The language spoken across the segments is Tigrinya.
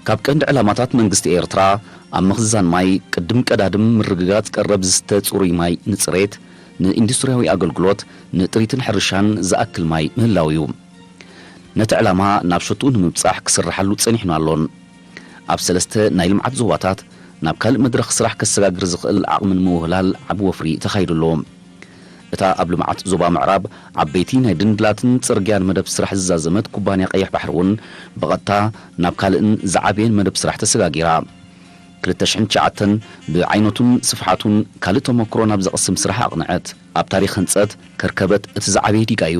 ካብ ቀንዲ ዕላማታት መንግስቲ ኤርትራ፣ ኣብ ምኽዛን ማይ ቅድም ቀዳድም ምርግጋጽ ቀረብ ዝስተ ጽሩይ ማይ ንጽሬት፣ ንኢንዱስትርያዊ ኣገልግሎት፣ ንጥሪትን ሕርሻን ዝኣክል ማይ ምህላው እዩ። ነቲ ዕላማ ናብ ሸትኡ ንምብጻሕ ክስርሓሉ ጸኒሕን ኣሎን። ኣብ ሰለስተ ናይ ልምዓት ዞባታት ናብ ካልእ መድረኽ ስራሕ ከሰጋግር ዝኽእል ዓቕሚ ንምውህላል ዓቢ ወፍሪ ተኻይዱ ኣሎ። እታ ኣብ ልምዓት ዞባ ምዕራብ ዓበይቲ ናይ ድንድላትን ጽርግያን መደብ ስራሕ ዝዛዘመት ኩባንያ ቀይሕ ባሕሪ እውን ብቐጥታ ናብ ካልእን ዝዓበየን መደብ ስራሕ ተሰጋጊራ። ክልተ ሽሕን ትሽዓተን ብዓይነቱን ስፍሓቱን ካልእ ተመክሮ ናብ ዘቕስም ስራሕ ኣቕንዐት። ኣብ ታሪኽ ህንጸት ከርከበት እቲ ዝዓበየ ዲጋ እዩ።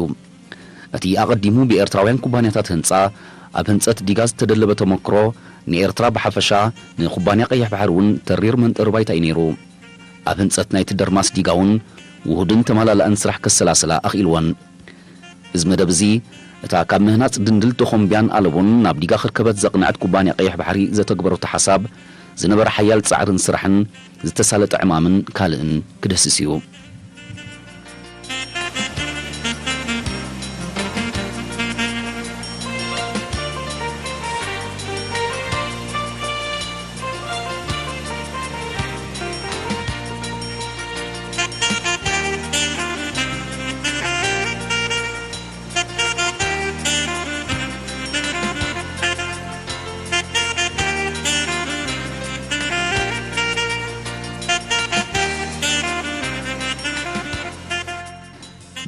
እቲ ኣቐዲሙ ብኤርትራውያን ኩባንያታት ህንጻ ኣብ ህንጸት ዲጋ ዝተደለበ ተመክሮ ንኤርትራ ብሓፈሻ ንኩባንያ ቀይሕ ባሕሪ እውን ተሪር መንጠሪ ባይታ እዩ ነይሩ። ኣብ ህንጸት ናይቲ ደርማስ ዲጋ እውን ውሁድን ተማላላእን ስራሕ ከሰላስላ ኣኽኢልወን። እዚ መደብ እዚ እታ ካብ ምህናጽ ድንድል ተኾምብያን ኣለቦን ናብ ዲጋ ከርከበት ዘቕንዐት ኩባንያ ቀይሕ ባሕሪ ዘተግበረቶ ሓሳብ ዝነበረ ሓያል ጻዕርን ስራሕን ዝተሳለጠ ዕማምን ካልእን ክደስስ እዩ።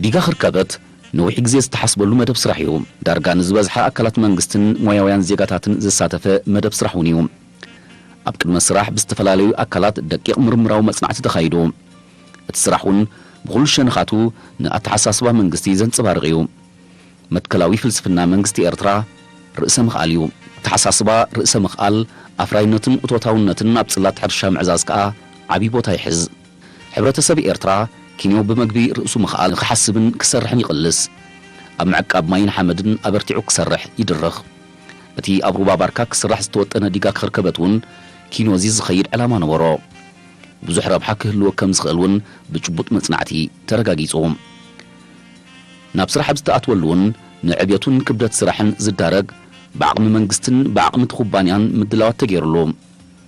ዲጋ ክርከበት ነዊሕ ግዜ ዝተሓስበሉ መደብ ስራሕ እዩ። ዳርጋ ንዝበዝሐ ኣካላት መንግስትን ሞያውያን ዜጋታትን ዘሳተፈ መደብ ስራሕ እውን እዩ። ኣብ ቅድመ ስራሕ ብዝተፈላለዩ ኣካላት ደቂቕ ምርምራዊ መጽናዕቲ ተኻይዱ። እቲ ስራሕ እውን ብኹሉ ሸነኻቱ ንኣተሓሳስባ መንግስቲ ዘንጸባርቕ እዩ። መትከላዊ ፍልስፍና መንግስቲ ኤርትራ ርእሰ ምኽኣል እዩ። ኣተሓሳስባ ርእሰ ምኽኣል ኣፍራይነትን እቶታውነትን ኣብ ጽላት ሕርሻ ምዕዛዝ ከኣ ዓቢ ቦታ ይሕዝ። ሕብረተሰብ ኤርትራ ኪንዮ ብመግቢ ርእሱ ምኽኣል ንኽሓስብን ክሰርሕን ይቕልስ። ኣብ ምዕቃብ ማይን ሓመድን ኣበርቲዑ ክሰርሕ ይድርኽ። እቲ ኣብ ሩባ ባርካ ክስራሕ ዝተወጠነ ዲጋ ክርከበት እውን ኪንዮዚ ዝኸይድ ዕላማ ነበሮ። ብዙሕ ረብሓ ክህልዎ ከም ዝኽእል እውን ብጭቡጥ መጽናዕቲ ተረጋጊጹ። ናብ ስራሕ ኣብ ዝተኣትወሉ እውን ንዕብየቱን ክብደት ስራሕን ዝዳረግ ብዓቕሚ መንግስትን ብዓቕሚ እቲ ኩባንያን ምድላዋት ተገይሩሉ።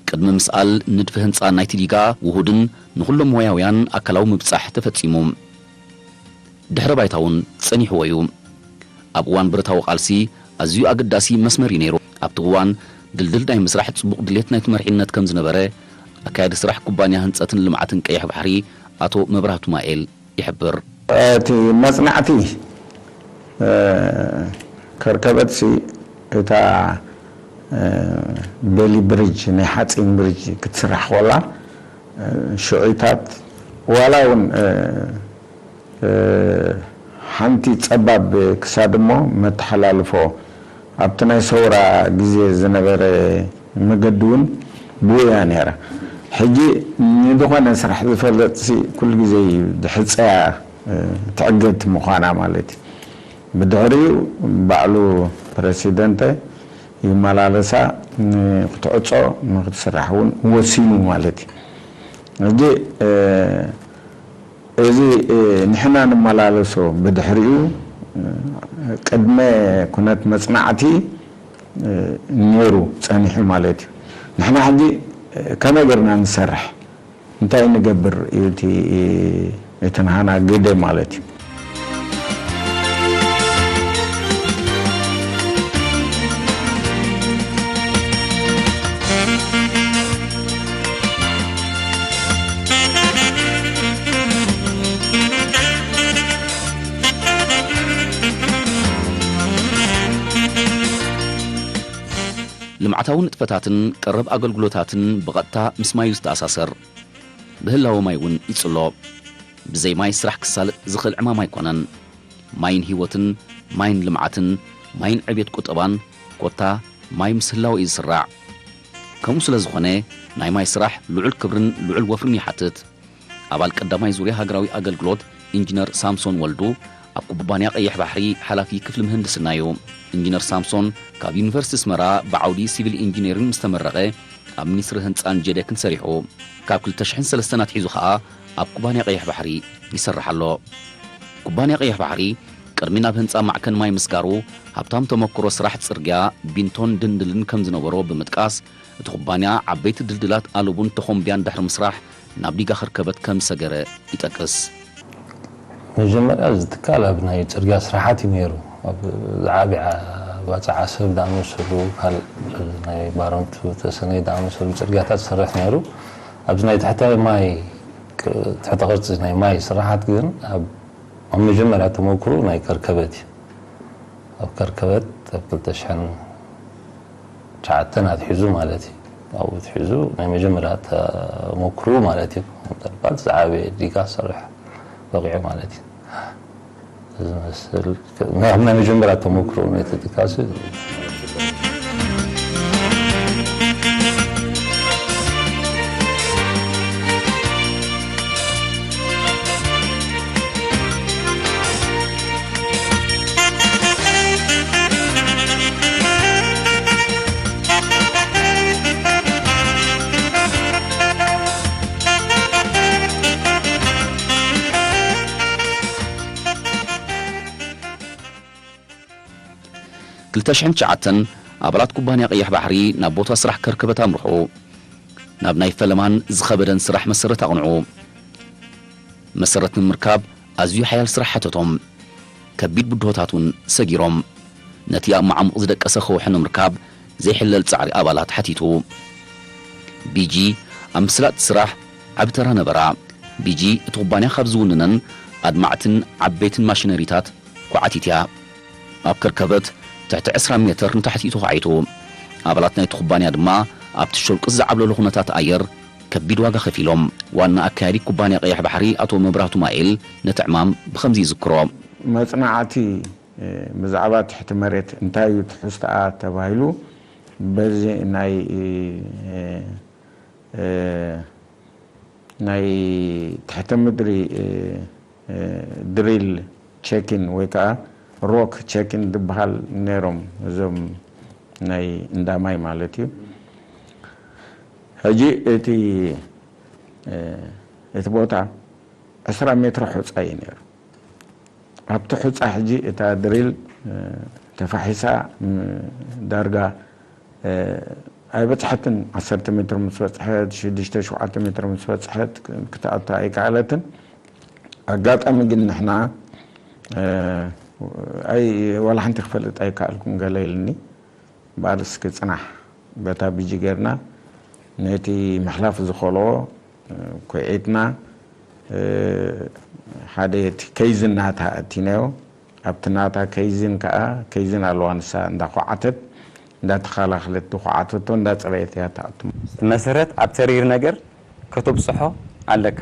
ቅድሚ ምስኣል ንድፊ ህንጻ ናይቲ ዲጋ ውሁድን ንኹሎም ሞያውያን ኣካላዊ ምብጻሕ ተፈጺሙ። ድሕረ ባይታ እውን ጸኒሕዎ እዩ። ኣብ እዋን ብረታዊ ቃልሲ ኣዝዩ ኣገዳሲ መስመር እዩ ነይሩ። ኣብቲ እዋን ድልድል ናይ ምስራሕ ጽቡቕ ድሌት ናይቲ መሪሕነት ከም ዝነበረ ኣካያዲ ስራሕ ኩባንያ ህንጸትን ልምዓትን ቀይሕ ባሕሪ ኣቶ መብራህቱ ማኤል ይሕብር። እቲ መጽናዕቲ፣ እ፣ ከርከበትሲ እታ፣ እ፣ ቤሊ ብሪጅ፣ ናይ ሓጺን ብሪጅ ክትስራሕ ኮላ፣ እ፣ ሽዑታት ዋላ እውን፣ እ፣ እ፣ ሓንቲ ጸባብ ክሳድ እሞ መተሓላልፎ ኣብቲ ናይ ሰውራ ግዜ ዝነበረ መገዲ እውን ብኡ እያ ነይራ። ሕጂ ንዝኾነ ስራሕ ዝፈልጥሲ ኩሉ ግዜ እዩ ድሕፀያ፣ እ፣ ትዕገት ምዃና ማለት እዩ። ብድሕሪኡ ባዕሉ ፕረሲደንተ ይመላለሳ ንክትዕጾ ንክትስራሕ እውን ወሲኑ ማለት እዩ። ሕጂ፣ እ፣ እዚ፣ እ፣ ንሕና ንመላለሶ ብድሕሪኡ፣ እ፣ ቅድመ ኩነት መጽናዕቲ፣ እ፣ ነይሩ ጸኒሑ ማለት እዩ። ንሕና ሕጂ፣ እ፣ ከመይ ጌርና ንሰርሕ? እንታይ ንገብር እዩ እቲ፣ እቲ ንሃና ግደ ማለት እዩ። ልምዓታዊ ንጥፈታትን ቀረብ ኣገልግሎታትን ብቐጥታ ምስ ማይ እዩ ዝተኣሳሰር። ብህላወ ማይ እውን ይጽሎ። ብዘይ ማይ ስራሕ ክሳለጥ ዝኽእል ዕማም ኣይኮነን። ማይን ህይወትን፣ ማይን ልምዓትን፣ ማይን ዕብየት ቁጠባን፣ ኮታ ማይ ምስ ህላወ እዩ ዝስራዕ። ከምኡ ስለ ዝኾነ፣ ናይ ማይ ስራሕ ልዑል ክብርን ልዑል ወፍርን ይሓትት። ኣባል ቀዳማይ ዙርያ ሃገራዊ ኣገልግሎት ኢንጂነር ሳምሶን ወልዱ ኣብ ኩባንያ ቀይሕ ባሕሪ ሓላፊ ክፍሊ ምህንድስና እዩ። ኢንጂነር ሳምሶን ካብ ዩኒቨርሲቲ ኣስመራ ብዓውዲ ሲቪል ኢንጂነሪንግ ምስ ተመረቐ ኣብ ሚኒስትሪ ህንጻን ጀደክን ሰሪሑ። ካብ ክልተ ሽሕን ሰለስተን ኣትሒዙ ኸኣ ኣብ ኩባንያ ቀይሕ ባሕሪ ይሰርሕ ኣሎ። ኩባንያ ቀይሕ ባሕሪ ቅድሚ ናብ ህንጻ ማዕከን ማይ ምስጋሩ፣ ሃብታም ተመክሮ ስራሕ ጽርግያ፣ ቢንቶን ድንድልን ከም ዝነበሮ ብምጥቃስ፣ እቲ ኩባንያ ዓበይቲ ድልድላት ኣለቡን ተኾምብያን ድሕሪ ምስራሕ ናብ ዲጋ ከርከበት ከም ዝሰገረ ይጠቅስ። መጀመርያ እዚ ትካል ኣብ ናይ ጽርግያ ስራሓት እዩ ነይሩ። ኣብ ዝዓብያ ባጽዓ ሰብ ዝኣመሰሉ፣ ካልእ ናይ ባረንቱ ተሰነይ ዝኣመሰሉ ጽርግያታት ዝሰርሕ ነይሩ። ኣብዚ ናይ ትሕተ ማይ፣ ትሕተ ቅርጺ ናይ ማይ ስራሓት ግን ኣብ፣ ኣብ መጀመርያ ተመክሮ ናይ ከርከበት እዩ። ኣብ ከርከበት ኣብ ክልተ ሽሕን ትሽዓተን ኣትሒዙ ማለት እዩ። ኣብኡ ኣትሒዙ ናይ መጀመርያ ተመክሮ ማለት እዩ። ምናልባት ዝዓበየ ዲጋ ክሰርሕ በቂዑ ማለት እዩ። ዝመስል ናይ፣ ናይ መጀመርያ ተመክሮ ነቲ ትካል ሲ። ክልተ ሽሕን ትሽዓተን ኣባላት ኩባንያ ቀይሕ ባሕሪ ናብ ቦታ ስራሕ ከርከበት ኣምርሑ። ናብ ናይ ፈለማን ዝኸበደን ስራሕ መሰረት ኣቕንዑ። መሰረት ንምርካብ ኣዝዩ ሓያል ስራሕ ሓተቶም። ከቢድ ብድሆታት እውን ሰጊሮም። ነቲ ኣብ መዓሙቕ ዝደቀሰ ከውሒ ንምርካብ ዘይሕለል ጻዕሪ ኣባላት ሓቲቱ። ቢጂ ኣብ ምስላጥ ስራሕ ዓቢ ተራ ነበራ። ቢጂ እቲ ኩባንያ ካብ ዝውንነን ኣድማዕትን ዓበይትን ማሽነሪታት ኳዓቲት እያ። ኣብ ከርከበት ትሕቲ ዕስራ ሜተር ንታሕቲ እዩ ተዃዒቱ። ኣባላት ናይቲ ኩባንያ ድማ ኣብቲ ሸውቂ ዝዓብለሉ ኩነታት ኣየር ከቢድ ዋጋ ከፊሎም። ዋና ኣካያዲ ኩባንያ ቀይሕ ባሕሪ ኣቶ መብራህቱ ማኤል ነቲ ዕማም ብኸምዚ ይዝክሮ። መጽናዕቲ፣ እ፣ ብዛዕባ ትሕቲ መሬት እንታይ እዩ ትሕዝቶኣ ተባሂሉ በዚ ናይ፣ እ፣ እ፣ ናይ ትሕቲ ምድሪ፣ እ፣ እ፣ ድሪል ቸኪን ወይ ከዓ ሮክ ቸኪን ዝበሃል ነይሮም እዞም ናይ እንዳማይ ማለት እዩ። ሕጂ እቲ፣ እ፣ እቲ ቦታ ዕስራ ሜትሮ ሑጻ እዩ ነይሩ። ኣብቲ ሑጻ ሕጂ እታ ድሪል፣ እ፣ ተፋሒሳ፣ ም፣ ዳርጋ፣ እ፣ ኣይበጽሐትን። ዓሰርተ ሜትሮ ምስ በጽሐት፣ ሽዱሽተ ሸውዓተ ሜትሮ ምስ በጽሐት ክትኣቱ ኣይከኣለትን። ኣጋጣሚ ግን ንሕና፣ እ፣ ኣይ፣ ዋላ ሓንቲ ክፈልጥ ኣይከኣልኩን ገለ ኢልኒ። እምበኣር እስኪ ጽናሕ፣ በታ ብጂ ጌርና ነቲ ምሕላፍ ዝኸልኦ፣ እ፣ ኮይዒትና፣ እ፣ ሓደ እቲ ከይዝን ናታ ኣእቲናዮ። ኣብቲ ናታ ከይዝን ከኣ፣ ከይዝን ኣለዋ፣ ንሳ እንዳኳዓተት፣ እንዳተኸላኸለት፣ ዝኳዓተቶ እንዳጸረየት እያ ትኣቱ። መሰረት ኣብ ተሪር ነገር ከተብጽሖ ኣለካ።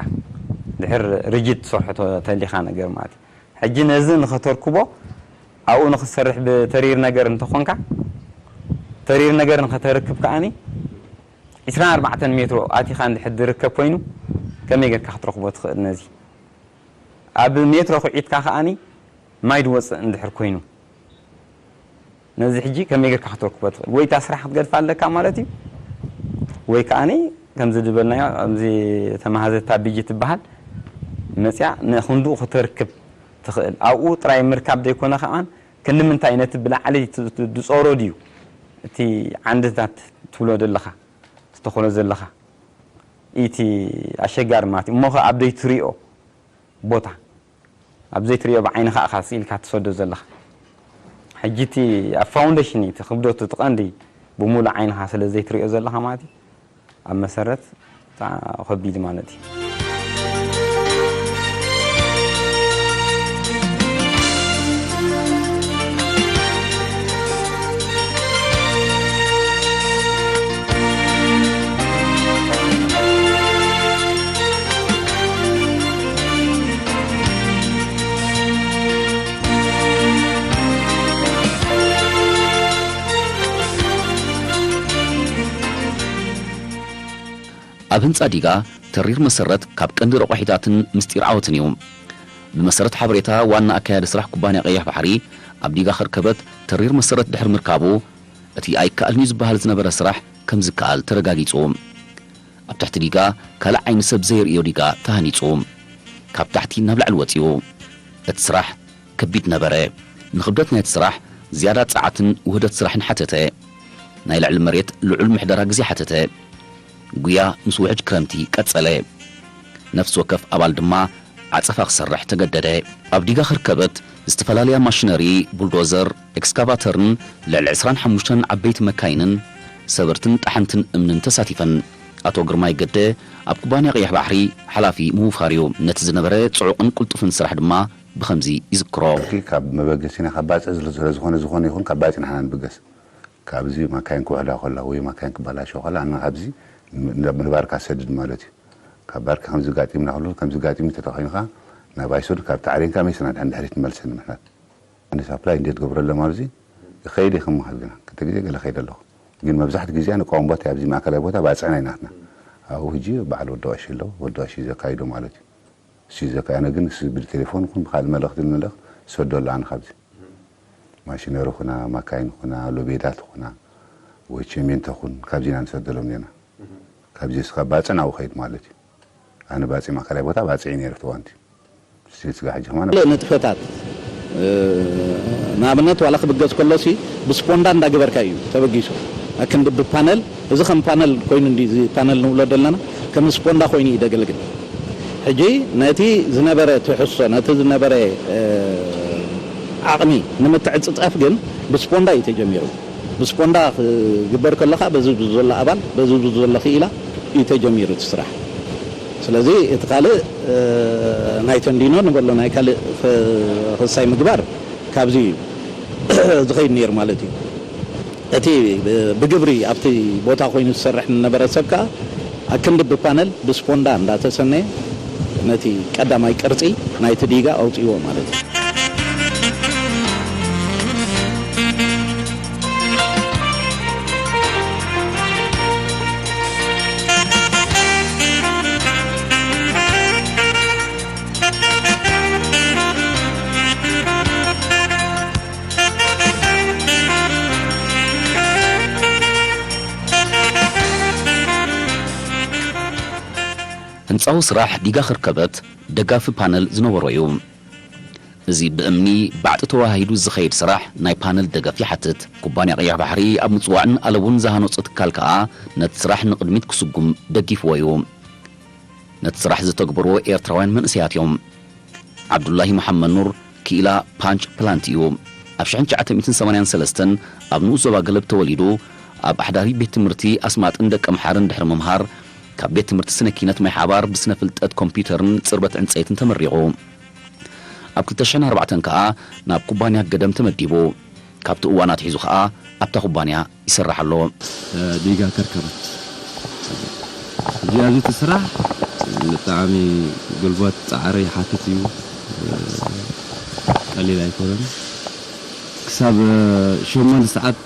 ድሕር ርጅድ ትሰርሖ ተ-፣ ተሊኻ ነገር ማለት እዩ። ሕጂ ነዚ ንኸተርክቦ ኣብኡ ንኽትሰርሕ ብተሪር ነገር እንተኾንካ፣ ተሪር ነገር ንኸተርክብ ከኣኒ ዒስራን ኣርባዕተን ሜትሮ ኣቲኻ እንድሕር ዝርከብ ኮይኑ ከመይ ጌርካ ክትረኽቦ ትኽእል ነዚ? ኣብ ሜትሮ ኹዒትካ ከኣኒ ማይ ዝወጽእ እንድሕር ኮይኑ ነዚ ሕጂ ከመይ ጌርካ ክትረክቦ ትኽእል? ወይ እታ ስራሕ ክትገድፋ ኣለካ ማለት እዩ፣ ወይ ከኣኒ ከምዚ ዝበልናዮ፣ ከምዚ ተመሃዘታ ቢጂ ትበሃል መጽያ ንክንድኡ ክተርክብ ትኽእል። ኣብኡ ጥራይ ምርካብ ዘይኮነ ከኣን ክንዲ ምንታይ ነቲ ብላዕሊ ት-፣ ት-፣ ዝጾሮ ድዩ እቲ ዓንድታት ትብሎ ዘለኻ፣ ትተኽሎ ዘለኻ፣ እቲ ኣሸጋሪ ማለት እዩ። እሞ ኸ ኣብ ዘይትሪኦ ቦታ፣ ኣብ ዘይትሪኦ ብዓይንኻ ኢኻ ስኢልካ ትሰዶ ዘለኻ። ሕጂ እቲ ኣብ ፋውንዴሽን እዩ እቲ ክብደቱ፣ እቲ ቀንዲ ብምሉእ ዓይንኻ ስለ ዘይትሪኦ ዘለኻ ማለት እዩ። ኣብ መሰረት ብጣ-፣ ከቢድ ማለት እዩ። ኣብ ህንጻ ዲጋ ተሪር መሰረት ካብ ቀንዲ ረቋሒታትን ምስጢር ዓወትን እዩ። ብመሰረት ሓበሬታ ዋና ኣካያዲ ስራሕ ኩባንያ ቀይሕ ባሕሪ፣ ኣብ ዲጋ ከርከበት ተሪር መሰረት ድሕሪ ምርካቡ፣ እቲ ኣይከኣልን እዩ ዝበሃል ዝነበረ ስራሕ ከም ዝከኣል ተረጋጊጹ። ኣብ ትሕቲ ዲጋ ካልእ ዓይኒ ሰብ ዘይርእዮ ዲጋ ተሃኒጹ። ካብ ታሕቲ ናብ ላዕሊ ወጺኡ። እቲ ስራሕ ከቢድ ነበረ። ንኽብደት ናይቲ ስራሕ ዝያዳ ጸዓትን ውህደት ስራሕን ሓተተ። ናይ ልዕሊ መሬት ልዑል ምሕደራ ግዜ ሓተተ። ጉያ ምስ ውሕጅ ክረምቲ ቀጸለ። ነፍሲ ወከፍ ኣባል ድማ ዓጸፋ ክሰርሕ ተገደደ። ኣብ ዲጋ ኸርከበት ዝተፈላለያ ማሽነሪ፣ ቡልዶዘር፣ ኤክስካቫተርን ልዕሊ ዕስራን ሓሙሽተን ዓበይቲ መካይንን ሰበርትን ጠሓንትን እምንን ተሳቲፈን። ኣቶ ግርማይ ገደ ኣብ ኩባንያ ቀይሕ ባሕሪ ሓላፊ ምውፋር እዩ። ነቲ ዝነበረ ጽዑቕን ቅልጡፍን ስራሕ ድማ ብኸምዚ ይዝክሮ። እቲ ካብ መበገሲና ካብ ባጽዕ ስለ ዝኾነ፣ ዝኾነ ይኹን ካብ ባጽዕ ንሕና ንብገስ። ካብዚ ማካይን ክውሕዳ ከላ ወይ ማካይን ክበላሸው ከላ፣ ኣነ ካብዚ ን-፣ ንባርካ ሰድድ ማለት እዩ። ካብ ባርካ ከምዚ ጋጢምና ከሎ፣ ከምዚ ጋጢሙ ተተኾይንካ፣ ናብ ኣይሶድ ካብ ታዕሪንካ መይስና ድሕን ድሕሪት ንመልሰን ምሕናት። ኣነ ሳፕላይ እንዴት ገብረሎም ኣብዚ ይኸይድ ይኽም መሃል ግና፣ ክልተ ግዜ ገለ ከይደ ኣለኹ። ግን መብዛሕትኡ ግዜ ንቃወም ቦታ ኣብዚ ማእከላይ ቦታ ባጽዕና ኢናትና። ኣብኡ ሕጂ በዓል ወዲ ቀሺ ኣለዉ፣ ወዲ ቀሺ ዘካይዶ ማለት እዩ። እሱ ዘካ-፣ ኣነ ግን እሱ ብቴሌፎን ይኹን ብኻልእ መልእኽቲ ንመልእኽ ሰዶ ኣሎ ኣነ ካብዚ። ማሽነሪ ኹና፣ ማካይን ኹና፣ ሎቤዳት ኹና፣ ወይ ቸሜንቶ ኹን፣ ካብዚ ኢና ንሰደሎም ኔና። ካብዚ እስኻ ባጽዕ ናብኡ ኸይድ ማለት እዩ። ኣነ ባጽዕ ማእከላይ ቦታ ባጽዕ እዩ ነይሩ፣ ፍትዋንቲ። ስቴት ስጋ ሕጂ ኸማን ካልእ ንጥፈታት፣ እ፣ ንኣብነት ዋላ ክብገስ ከሎሲ ብስፖንዳ እንዳገበርካ እዩ ተበጊሱ። ኣክንዲ ብፓነል፣ እዚ ከም ፓነል ኮይኑ እንዲ፣ እዚ ፓነል ንብሎ ዘለና፣ ከም ስፖንዳ ኮይኑ እዩ ደገልግል። ሕጂ ነቲ ዝነበረ ትሕዝቶ፣ ነቲ ዝነበረ፣ እ፣ ዓቕሚ ንምትዕጽጻፍ ግን ብስፖንዳ እዩ ተጀሚሩ። ብስፖንዳ ክግበር ከለኻ በዚ ብዙ ዘሎ ኣባል፣ በዚ ብዙ ዘሎ ክኢላ እዩ ተጀሚሩ እቲ ስራሕ። ስለዚ እቲ ካልእ፣ እ፣ ናይ ተንዲኖ ንበሎ ናይ ካልእ ፈ-፣ ፈሳይ ምግባር ካብዚ እዩ ዝኸይድ ነይሩ ማለት እዩ። እቲ ብ-፣ ብግብሪ ኣብቲ ቦታ ኮይኑ ዝሰርሕ ዝነበረ ሰብ ከኣ ኣክንዲ ብፓነል ብስፖንዳ እንዳተሰነየ ነቲ ቀዳማይ ቅርጺ ናይቲ ዲጋ ኣውጽእዎ ማለት እዩ። ህንጻዊ ስራሕ ዲጋ ኸርከበት ደጋፊ ፓነል ዝነበሮ እዩ። እዚ ብእምኒ ባዕጢ ተወሃሂዱ ዝኸይድ ስራሕ ናይ ፓነል ደገፍ ይሓትት። ኩባንያ ቀይሕ ባሕሪ ኣብ ምጽዋዕን ኣለቡን ዝሃነጾ ትካል ከኣ ነቲ ስራሕ ንቕድሚት ክስጉም ደጊፍዎ እዩ። ነቲ ስራሕ ዝተግበርዎ ኤርትራውያን መንእሰያት እዮም። ዓብዱላሂ መሓመድ ኑር ክኢላ ፓንች ፕላንት እዩ። ኣብ ሽሕን ትሽዓተ ሚእትን ሰማንያን ሰለስተን ኣብ ንኡስ ዞባ ገለብ ተወሊዱ፣ ኣብ ኣሕዳሪ ቤት ትምህርቲ ኣስማጥን ደቀምሓርን ድሕሪ ምምሃር፣ ካብ ቤት ትምህርቲ ስነ ኪነት ማይ ሓባር ብስነ ፍልጠት ኮምፒውተርን ጽርበት ዕንጸይትን ተመሪቑ። ኣብ ክልተ ሽሕን ኣርባዕተን ከኣ ናብ ኩባንያ ገደም ተመዲቡ። ካብቲ እዋን ኣትሒዙ ከኣ ኣብታ ኩባንያ ይሰርሕ ኣሎ። ዲጋ ከርከበት። እዚ ኣብዚ እቲ ስራሕ ብጣዕሚ ጉልበት ጻዕሪ ይሓትት እዩ። ቀሊል ኣይኮነን። ክሳብ ሸሞንተ ሰዓት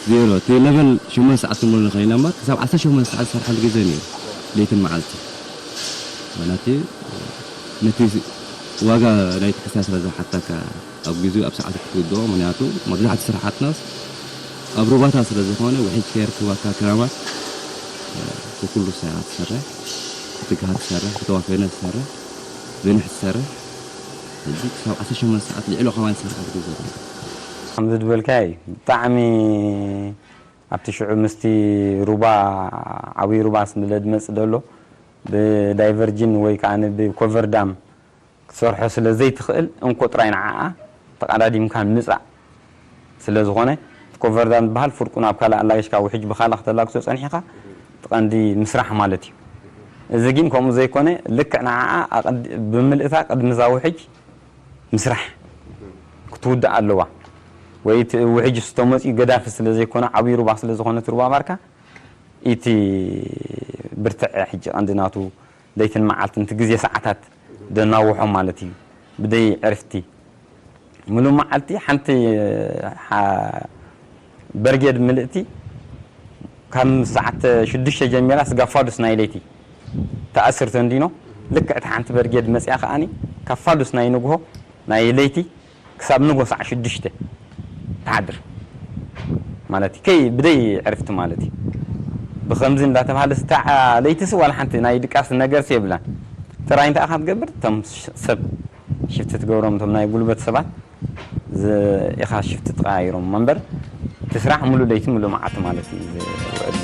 ዜሮ፣ እቲ ለቨል ሸሞንተ ሰዓት ትምሉ ንኸይና እምበር፣ ክሳብ ዓሰርተ ሸሞንተ ሰዓት ዝሰርሓሉ ግዜ ነይሩ። ለይትን መዓልትን። ማለት እዩ፣ ነቲ ዋጋ ናይቲ ሕሳብ ስለ ዝሓተካ፣ ኣብ ግዜኡ ኣብ ሰዓቱ ክትውድኦ፣ ምኽንያቱ መብዛሕትኡ ስራሓትናስ ኣብ ሩባታት ስለ ዝኾነ፣ ውሕጅ ከየርክበካ ክራማት፣ እ፣ ብኩሉ ሳያት ትሰርሕ፣ ክትግሃ ትሰርሕ፣ ከተዋፈነ ትሰርሕ፣ ዘንሕ ትሰርሕ፣ ሕጂ ክሳብ ዓሰርተ ሸሞንተ ሰዓት ልዕሊ ከማን ትሰርሕ ኣብ ግዜ። ከምዚ ዝበልካዮ እዩ። ብጣዕሚ ኣብቲ ሽዑ ምስቲ ሩባ፣ ዓብዪ ሩባ ስለ ዝመጽእ ዘሎ፣ ብዳይቨርጅን ወይ ከኣ ብኮቨር ዳም ክትሰርሖ ስለ ዘይትኽእል፣ እንኮ ጥራይ ንዓኣ ተቐዳዲምካ ምጻእ ስለ ዝኾነ፣ እቲ ኮቨር ዳም ዝበሃል ፍርቁ ናብ ካልእ ኣላጊሽካ ውሕጅ ብኻልእ ከተላግሶ ጸኒሕኻ፣ እቲ ቀንዲ ምስራሕ ማለት እዩ። እዚ ግን ከምኡ ዘይኮነ፣ ልክዕ ንዓኣ ኣቐድ-፣ ብምልእታ ቅድሚ እዛ ውሕጅ ምስራሕ ክትውዳእ ኣለዋ። ወይ እቲ ውሕጅ ዝተመፅኡ ገዳፊ ስለ ዘይኮነ፣ ዓብዪ ሩባ ስለ ዝኾነ እቲ ሩባ ባርካ፣ እቲ ብርትዐ ሕጂ ቀንዲ ናቱ ለይትን መዓልትን እቲ ግዜ ሰዓታት ደናውሖ ማለት እዩ። ብደይ ዕርፍቲ ምሉእ መዓልቲ ሓንቲ ሓ-፣ በርጌድ ምልእቲ ካብ ሰዓት ሽዱሽተ ጀሚራ ስጋብ ፋዱስ ናይ ለይቲ ተኣስር ተንዲኖ። ልክዕ እታ ሓንቲ በርጌድ መፅያ ከኣኒ ካብ ፋዱስ ናይ ንግሆ ናይ ለይቲ ክሳብ ንግሆ ሰዓት ሽዱሽተ ትሓድር ማለት እዩ። ከይ ብደይ ዕርፍቲ ማለት እዩ። ብኸምዚ እንዳተባሃለ ስታ ለይትስ ዋላ ሓንቲ ናይ ድቃስ ነገርስ የብላን። ጥራይ እንታይ ኢኻ ትገብር? እቶም ሰብ ሽፍቲ ትገብሮም፣ እቶም ናይ ጉልበት ሰባት ኢኻ ሽፍቲ ተቐያይሮም እምበር እቲ ስራሕ ሙሉ ለይቲ ሙሉ መዓልቲ ማለት እዩ ዝውዕል።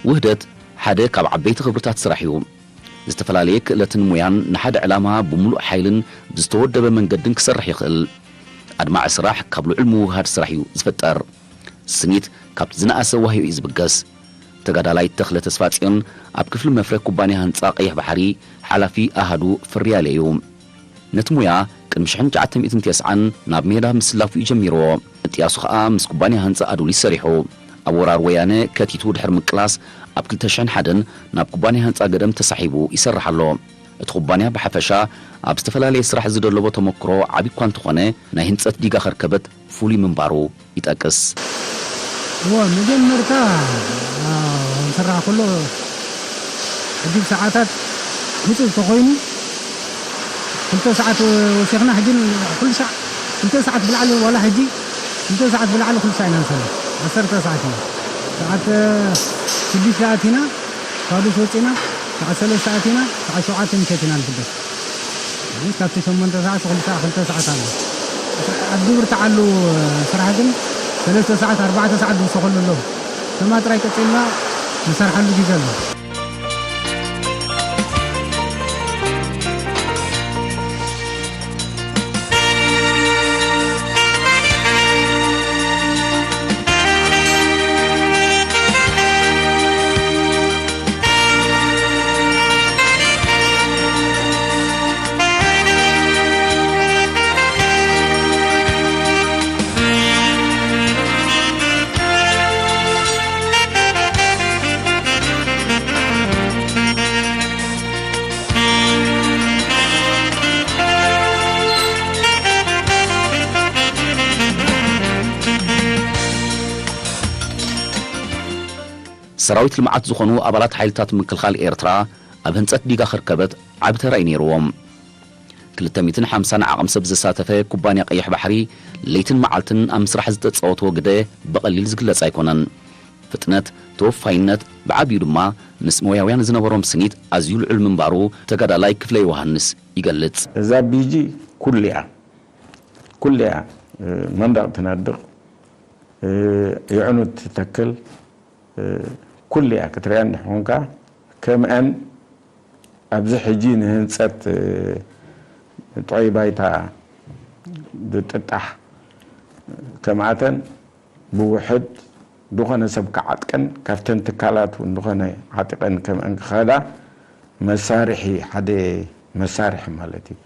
ውህደት ሓደ ካብ ዓበይቲ ክብርታት ስራሕ እዩ። ዝተፈላለየ ክእለትን ሞያን ንሓደ ዕላማ ብምሉእ ሓይልን ብዝተወደበ መንገድን ክሰርሕ ይኽእል። ኣድማዒ ስራሕ ካብ ልዑል ምውህሃድ ስራሕ እዩ ዝፍጠር። ስኒት ካብቲ ዝነኣሰ ዋህዮ እዩ ዝብገስ። ተጋዳላይ ተኽለ ተስፋጽዮን ኣብ ክፍሊ መፍረ ኩባንያ ህንጻ ቀይሕ ባሕሪ ሓላፊ ኣሃዱ ፍርያለ እዩ። ነቲ ሞያ ቅድሚ ሽሕን ትሽዓተ ሚእትን ተስዓን ናብ ሜዳ ምስላፉ እዩ ጀሚርዎ። ምጥያሱ ኸኣ ምስ ኩባንያ ህንጻ ኣዱሊስ ሰሪሑ። ኣብ ወራር ወያነ ከቲቱ ድሕሪ ምቅላስ ኣብ ክልተ ሽሕን ሓደን ናብ ኩባንያ ህንጻ ገደም ተሳሒቡ ይሰርሕ ኣሎ። እቲ ኩባንያ ብሓፈሻ ኣብ ዝተፈላለየ ስራሕ ዝደለቦ ተመክሮ ዓቢ እኳ እንተኾነ ናይ ህንጸት ዲጋ ከርከበት ፍሉይ ምንባሩ ይጠቅስ። እወ፣ መጀመርታ፣ አ፣ ክስራሕ ከሎ፣ ሕጂ ብሰዓታት ህጹጽ ተኾይኑ፣ ክልተ ሰዓት ወሲኽና፣ ሕጂ ኩሉ ሻዕ ክልተ ሰዓት ብላዕሊ፣ ዋላ ሕጂ ክልተ ሰዓት ብላዕሊ ኩሉ ሻዕ ኢና ንሰርሕ። ዓሰርተ ሰዓት ኢና። ሰዓት ሽዱሽተ ኣቲና፣ ፋዱስ ወጺና፣ ሰዓት ሰለስተ ኣቲና፣ ሰዓት ሸውዓተ ምሸት ኢና ንፍደስ። ካብቲ ሸሞንተ ሰዓት ክልተ፣ ክልተ ሰዓት ኣሎ። ኣብ ዝብርትዓሉ ስራሕ ግን ሰለስተ ሰዓት፣ ኣርባዕተ ሰዓት ዝውሰኸሉ ኣሎ። ከማ ጥራይ ቀጺልና ንሰርሓሉ ግዜ ኣሎ። ሰራዊት ልምዓት ዝኾኑ ኣባላት ሓይልታት ምክልኻል ኤርትራ ኣብ ህንጸት ዲጋ ከርከበት ዓቢ ተራ እዩ ነይርዎም። ክልተ ሚእትን ሓምሳን ዓቕሚ ሰብ ዘሳተፈ ኩባንያ ቀይሕ ባሕሪ ለይትን መዓልትን ኣብ ምስራሕ ዝተጻወትዎ ግደ ብቐሊል ዝግለጽ ኣይኮነን። ፍጥነት፣ ተወፋይነት፣ ብዓቢኡ ድማ ምስ ሞያውያን ዝነበሮም ስኒት ኣዝዩ ልዑል ምንባሩ ተጋዳላይ ክፍለ ዮሃንስ ይገልጽ። እዛ ቢጂ ኩሉ እያ። ኩሉ እያ። መንደቕ ትነድቕ፣ የዕኑድ ትተክል፣ ኩሉ እያ ክትሪኣ እንድሕር ኮንካ። ከምአን ኣብዚ ሕጂ ንህንጸት ጥዑይ ባይታ ዝጥጣሕ ከምኣተን ብውሕድ ዝኾነ ሰብ ክዓጥቀን ካብተን ትካላት እውን ዝኾነ ዓጢቐን ከምአን ክኸዳ መሳርሒ፣ ሓደ መሳርሒ ማለት እዩ።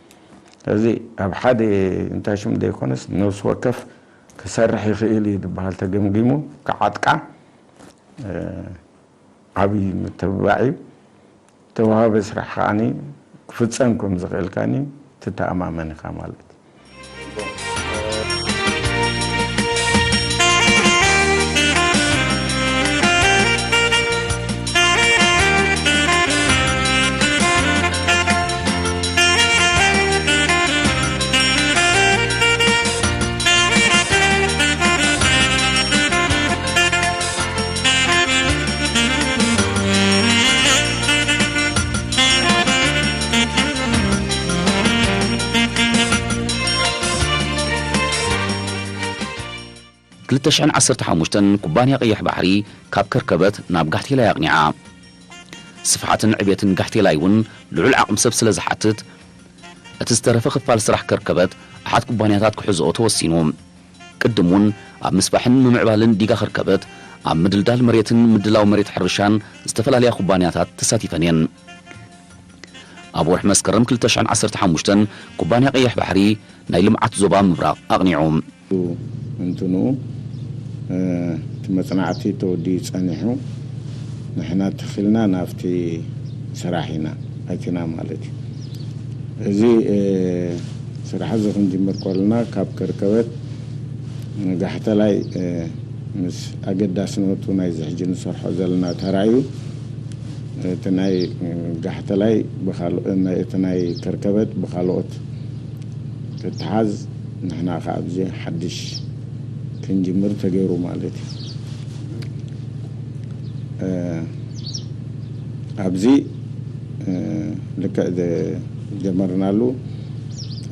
ስለዚ ኣብ ሓደ እንታይ ሽም ዘይኮነስ ነፍሲ ወከፍ ክሰርሕ ይኽእል እዩ ዝበሃል ተገምጊሙ ክዓጥቃ፣ እ፣ ዓብዪ ምትብባዕ እዩ። ተዋሃበ ስራሕ ከዓኒ ክፍጸም ከም ዝኽእል ከዓኒ ትተኣማመን ኢኻ ማለት እዩ። ክልተ ሽሕን ዓሰርተ ሓሙሽተን ኩባንያ ቀይሕ ባሕሪ ካብ ከርከበት ናብ ጋሕቴላይ ኣቕኒዓ። ስፍሓትን ዕቤትን ጋሕቴላይ እውን ልዑል ዓቕሚ ሰብ ስለ ዝሓትት፣ እቲ ዝተረፈ ክፋል ስራሕ ከርከበት ኣሓት ኩባንያታት ክሕዝኦ ተወሲኑ። ቅድም እውን ኣብ ምስፋሕን ምምዕባልን ዲጋ ከርከበት፣ ኣብ ምድልዳል መሬትን ምድላው መሬት ሕርሻን ዝተፈላለያ ኩባንያታት ተሳቲፈን እየን። ኣብ ወርሒ መስከረም ክልተ ሽሕን ዓሰርተ ሓሙሽተን ኩባንያ ቀይሕ ባሕሪ ናይ ልምዓት ዞባ ምብራቕ ኣቕኒዑ። እንትኑ፣ እ፣ እቲ መጽናዕቲ ተወዲኡ ጸኒሑ፣ ንሕና ተኺልና ናብቲ ስራሕ ኢና ኣቲና ማለት እዩ። እዚ፣ እ፣ ስራሕ እዚ ክንጅምር ከለና ካብ ከርከበት ጋሕተላይ፣ እ፣ ምስ ኣገዳስነቱ ናይዚ ሕጂ ንሰርሖ ዘለና ተራእዩ፣ እቲ ናይ ጋሕተላይ ብኻልኦ-፣ ናይ፣ እቲ ናይ ከርከበት ብኻልኦት ክተሓዝ፣ ንሕና ከኣ ኣብዚ ሓድሽ ክንጅምር ተገይሩ ማለት እዩ። እ፣ ኣብዚ፣ እ፣ ልክዕ ዝጀመርናሉ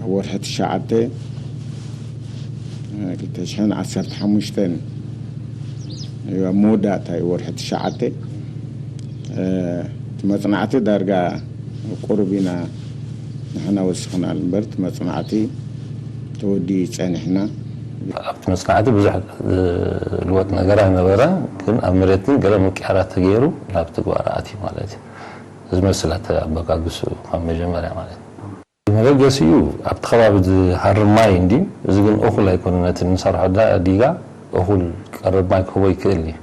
ኣብ ወርሒ ትሽዓተ፣ እ፣ ክልተ ሽሕን ዓሰርተ ሓሙሽተን እዩ፣ ኣብ መወዳእታ እዩ ወርሒ ትሽዓተ። እ፣ እቲ መጽናዕቲ ዳርጋ ቁሩብ ኢና ንሕና ወሲኽናሉ እምበር፣ እቲ መጽናዕቲ ተወዲኡ ጸኒሕና። ኣብቲ መጽናዕቲ ብዙሕ ዝልወጥ ነገር ኣይነበረን፣ ግን ኣብ መሬት ግን ገለ ምቅያራት ተገይሩ ናብ ትግባረ ኣትዩ ማለት እዩ። እዚ መስል ኣተኣበጋግሱ ካብ መጀመርያ ማለት እዩ። መበገሲኡ ኣብቲ ከባቢ ዝሃርም ማይ እንድዩ። እዚ ግን እኹል ኣይኮነን። ነቲ ንሰርሖ ዳ-፣ ዲጋ እኹል ቀረብ ማይ ክህቦ ይክእል እዩ።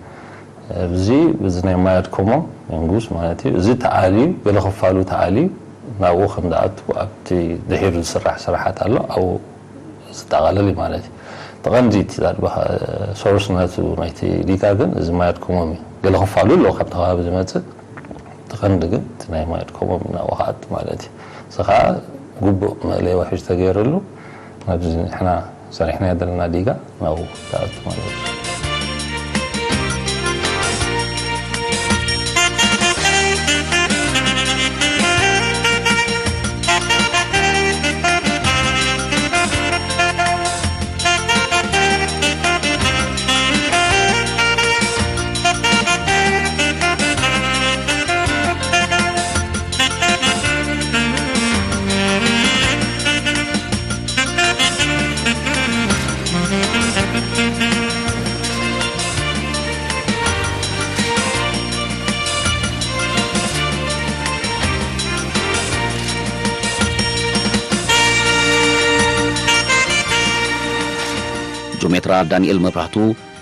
ኣብዚ፣ እዚ ናይ ማይ ኣድከሞ መንጉስ ማለት እዩ። እዚ ተኣልዩ፣ ገለ ክፋሉ ተኣልዩ ናብኡ ከም ዝኣቱ ኣብቲ ድሒሩ ዝስራሕ ስራሓት ኣሎ፣ ኣብኡ ዝጠቓለል እዩ ማለት እዩ። እቲ ቀንዲ እቲ ዳርባ ሶርስ ናቱ ናይቲ ዲጋ ግን እዚ ማይ ኣድከሞም እዩ። ገለ ክፋሉ ኣለዎ ካብቲ ከባቢ ዝመጽእ፣ እቲ ቀንዲ ግን እቲ ናይ ማይ ኣድከሞም እዩ ናብኡ ክኣቱ ማለት እዩ። እዚ ኸዓ ግቡእ መእለይ ወሒድ ተገይረሉ ናብዚ ንሕና ሰሪሕናዮ ዘለና ዲጋ ናብኡ ክኣቱ ማለት እዩ። ጆሜትራ ዳንኤል መብራህቱ፣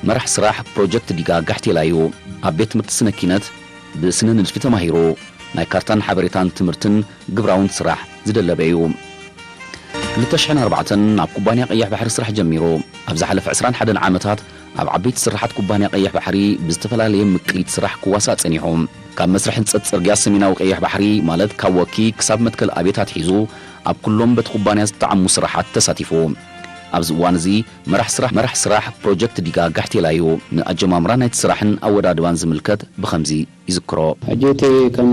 መራሕ ስራሕ ፕሮጀክት ዲጋ ጋሕቴላ እዩ። ኣብ ቤት ትምህርቲ ስነ ኪነት ብስነ ንድፊ ተማሂሩ፣ ናይ ካርታን ሓበሬታን ትምህርትን ግብራውን ስራሕ ዝደለበ እዩ። ክልተ ሽሕን ኣርባዕተን ናብ ኩባንያ ቀይሕ ባሕሪ ስራሕ ጀሚሩ። ኣብ ዝሓለፈ ዕስራን ሓደን ዓመታት ኣብ ዓበይቲ ስራሓት ኩባንያ ቀይሕ ባሕሪ ብዝተፈላለየ ምቅሊት ስራሕ ክዋሳእ ጸኒሑ። ካብ መስርሕ ህንጸት ጽርግያ ሰሜናዊ ቀይሕ ባሕሪ፣ ማለት ካብ ወኪ ክሳብ መትከል ኣብየት ኣትሒዙ፣ ኣብ ኩሎም በቲ ኩባንያ ዝተዓሙ ስራሓት ተሳቲፉ። ኣብዚ እዋን እዚ መራሕ ስራሕ፣ መራሕ ስራሕ ፕሮጀክት ዲጋ ጋሕቴላ እዩ። ንኣጀማምራ ናይቲ ስራሕን ኣወዳድባን ዝምልከት ብኸምዚ ይዝክሮ። ሕጂ እቲ ከም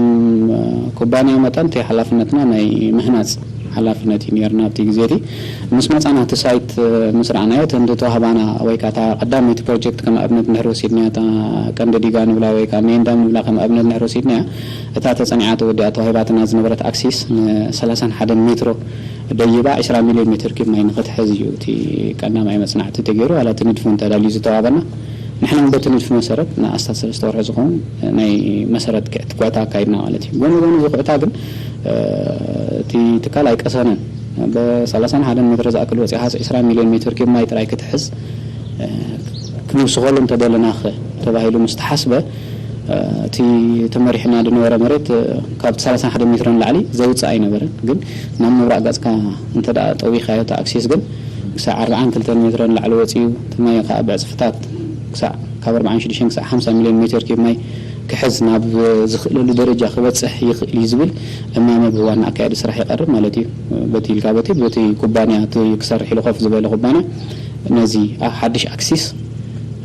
ኩባንያ መጠን እቲ ሓላፍነትና ናይ ምህናፅ ሓላፍነት እዩ ነይርና ኣብቲ ግዜ እቲ። ምስ መፃና እቲ ሳይት ምስ ረኣናዮ፣ እቲ እንተተዋህባና ወይ ከዓ እታ ቀዳመይቲ ፕሮጀክት ከም ኣብነት እንድሕር ወሲድናያ፣ እታ ቀንዲ ዲጋ ንብላ ወይ ከዓ ሜን ዳም ንብላ ከም ኣብነት እንድሕር ወሲድናያ፣ እታ ተፀኒዓ ተወዲኣ ተዋሂባትና ዝነበረት ኣክሲስ ን ሰላሳን ሓደን ሜትሮ ደይባ ዕስራ ሚልዮን ሜትር ኪዩብ ማይ ንኽትሕዝ እዩ እቲ ቀዳማይ መፅናዕቲ ተገይሩ። ዋላ እቲ ንድፉ እንተዳልዩ ዝተዋህበና፣ ንሕና እውን በቲ ንድፊ መሰረት ንኣስታት ሰለስተ ወርሒ ዝኸውን ናይ መሰረት ክዕት-፣ ኩዕታ ኣካይድና ማለት እዩ። ጎኒ ጎኒ እዚ ኩዕታ ግን፣ እ፣ እቲ ትካል ኣይቀሰነን። ብሰላሳን ሓደን ሜትሮ ዝኣክል ወፂኻስ ዕስራ ሚልዮን ሜትር ኪዩብ ማይ ጥራይ ክትሕዝ፣ እ፣ ክንውስኸሉ እንተደለናኸ ተባሂሉ ምስ ተሓስበ፣ እ፣ እቲ ተመሪሕና ዝነበረ መሬት፣ እ፣ ካብቲ ሰላሳን ሓደን ሜትሮ ንላዕሊ ዘውፅእ ኣይነበረን። ግን ናብ ምብራቕ ገፅካ እንተ ደኣ ጠዊኻዮ እቲ ኣክሲስ ግን ክሳዕ ኣርብዓን ክልተን ሜትሮ ንላዕሊ ወፂኡ፣ እቲ ማይ ከዓ ብዕፅፍታት ክሳዕ ካብ ኣርብዓን ሽዱሽተን ክሳዕ ሓምሳ ሚልዮን ሜትር ኪዩብ ማይ ክሕዝ ናብ ዝኽእለሉ ደረጃ ክበፅሕ ይኽእል እዩ ዝብል እማመ ብህዋን ኣካያዲ ስራሕ ይቐርብ ማለት እዩ። በቲ ኢልካ በቲ፣ በቲ ኩባንያ፣ እቲ ክሰርሕ ኢሉ ኮፍ ዝበለ ኩባንያ ነዚ ኣብ ሓድሽ ኣክሲስ፣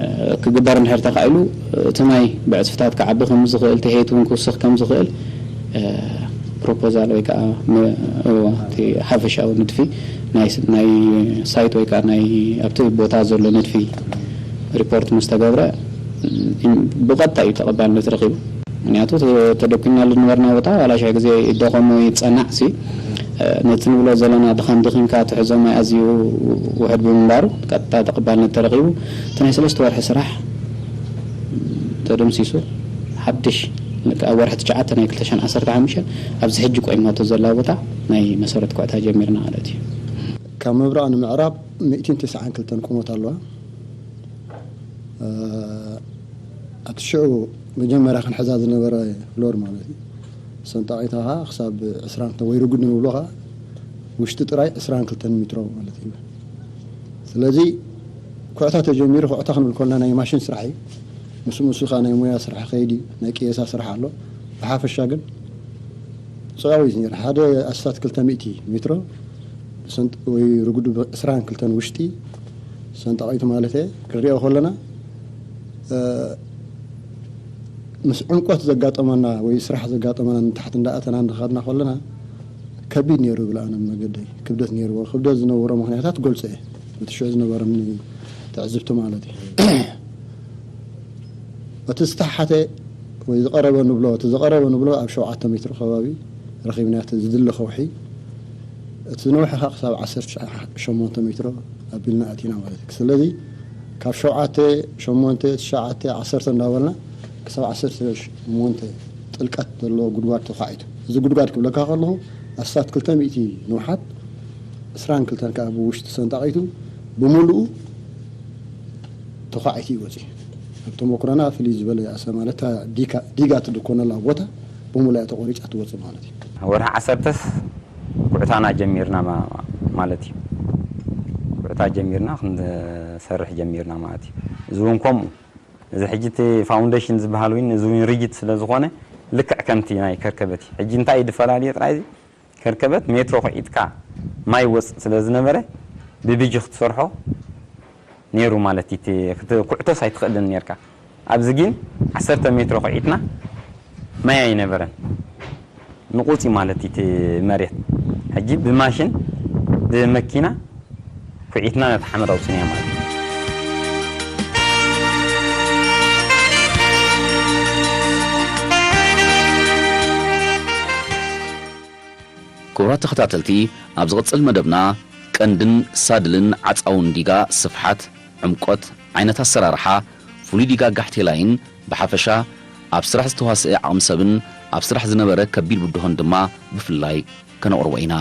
እ፣ ክግበር እንድሕር ተኻኢሉ፣ እቲ ማይ ብዕፅፍታት ክዓቢ ከም ዝኽእል፣ እቲ ሄይት እውን ክውስኽ ከም ዝኽእል፣ እ፣ ፕሮፖዛል ወይ ከዓ መ-፣ እዋ፣ እቲ ሓፈሻዊ ንድፊ ናይ ስ-፣ ናይ ሳይት ወይ ከዓ ናይ ኣብቲ ቦታ ዘሎ ንድፊ ሪፖርት ምስ ተገብረ፣ እ፣ ብቐጥታ እዩ ተቐባልነት ረኺቡ። ምክንያቱ ተ-፣ ተደኩናሉ ዝነበርና ቦታ ዋላ ሽሕ ግዜ ይደኸም ወይ ይጸናዕ ሲ፣ እ፣ ነቲ ንብሎ ዘለና ድኻም ደኺምካ ትሕዞ ማይ ኣዝዩ ውሑድ ብምንባሩ ቀጥታ ተቐባልነት ተረኺቡ። እቲ ናይ ሰለስተ ወርሒ ስራሕ ተደምሲሱ፣ ሓድሽ ኣብ ወርሒ ትሽዓተ ናይ ክልተ ሽሕን ዓሰርተ ሓሙሽተን ኣብዚ ሕጂ ቆይማቶ ዘላ ቦታ ናይ መሰረት ኩዕታ ጀሚርና ማለት እዩ። ካብ ምብራቕ ንምዕራብ ሚእትን ተስዓን ክልተን ቁመት ኣለዋ። እ፣ ኣብቲ ሽዑ መጀመርያ ክንሕዛ ዝነበረ ፍሎር ማለት እዩ። ሰንጣቒታ ኸዓ ክሳብ ዕስራን ክልተን ወይ ርጉድ ንብሎ ኸዓ ውሽጢ ጥራይ ዕስራን ክልተን ሜትሮ ማለት እዩ። ስለዚ ኩዕታ ተጀሚሩ፣ ኩዕታ ክንብል ከለና ናይ ማሽን ስራሕ እዩ። ምስ ምስ ኸዓ ናይ ሞያ ስራሕ ኸይዲ፣ ናይ ቅየሳ ስራሕ ኣሎ። ብሓፈሻ ግን ጽዑቕ እዩ ነይሩ። ሓደ ኣስታት ክልተ ሚእቲ ሜትሮ ሰንጥ-፣ ወይ ርጉዱ ዕስራን ክልተን ውሽጢ ሰንጣቒቱ ማለት እየ። ክንሪኦ ከለና፣ እ፣ ምስ ዕምቆት ዘጋጠመና ወይ ስራሕ ዘጋጠመና ንታሕቲ እንዳኣተና እንዳኸድና ከለና ከቢድ ነይሩ ብለኣነ መገደይ። ክብደት ነይርዎ። ክብደት ዝነበሮ ምኽንያታት ገልጾ እየ። እቲ ሽዑ ዝነበረኒ ትዕዝብቲ ማለት እዩ። እቲ ዝተሓተ ወይ ዝቐረበ ንብሎ፣ እቲ ዝቐረበ ንብሎ ኣብ ሸውዓተ ሜትሮ ከባቢ ረኺብና እቲ ዝድለ ከውሒ። እቲ ዝነውሐ ከዓ ክሳብ ዓሰርተ ሸሞንተ ሜትሮ ኣቢልና ኣቲና ማለት እዩ። ስለዚ ካብ ሸውዓተ፣ ሸሞንተ፣ ትሽዓተ፣ ዓሰርተ እንዳበልና ክሳብ ዓሰርተ ሸሞንተ ጥልቀት ዘለዎ ጉድጓድ ተዃዒቱ። እዚ ጉድጓድ ክብለካ ከለኹ ኣስታት ክልተ ሚእቲ ንውሓት፣ ዕስራን ክልተን ከዓ ብውሽጢ ሰንጣቒቱ ብምሉኡ ተዃዒቱ እዩ ወፂኡ። ኣብ ተመኩሮና ፍልይ ዝበለ ይኣሰ ማለት እታ ዲካ-፣ ዲጋ ትድኮነላ ቦታ ብምሉኣ ተቖሪፃ ትወፅእ ማለት እዩ። ወርሒ ዓሰርተስ ኩዕታና ጀሚርና ማ-፣ ማለት እዩ። ኩዕታ ጀሚርና ክንሰርሕ ጀሚርና ማለት እዩ። እዚ እውን ከምኡ፣ እዚ ሕጂ እቲ ፋውንዴሽን ዝበሃል እውን፣ እዚ እውን ሪጅድ ስለ ዝኾነ ልክዕ ከምቲ ናይ ከርከበት እዩ። ሕጂ እንታይ እዩ ዝፈላልዮ ጥራይ፣ እዚ ከርከበት ሜትሮ ኩዒትካ ማይ ወፅእ ስለ ዝነበረ ብብጂ ክትሰርሖ ነይሩ ማለት እዩ። እቲ ክት-፣ ኩዕቶስ ኣይትኽእልን ነርካ። ኣብዚ ግን ዓሰርተ ሜትሮ ኩዒትና ማይ ኣይነበረን። ንቑፅ እዩ ማለት እዩ እቲ መሬት። ሕጂ ብማሽን ብመኪና ኩዒትና ነቲ ሓመድ ኣውፅንያ ማለት እዩ። ክቡራት ተኸታተልቲ፣ ኣብ ዝቕጽል መደብና ቀንድን ሳድልን ዓጻውን ዲጋ፣ ስፍሓት፣ ዕምቆት፣ ዓይነት ኣሰራርሓ፣ ፍሉይ ዲጋ ጋሕቴላይን ብሓፈሻ ኣብ ስራሕ ዝተዋስአ ዓቕሚ ሰብን ኣብ ስራሕ ዝነበረ ከቢድ ብድሆን ድማ ብፍላይ ከነቕርቦ ኢና።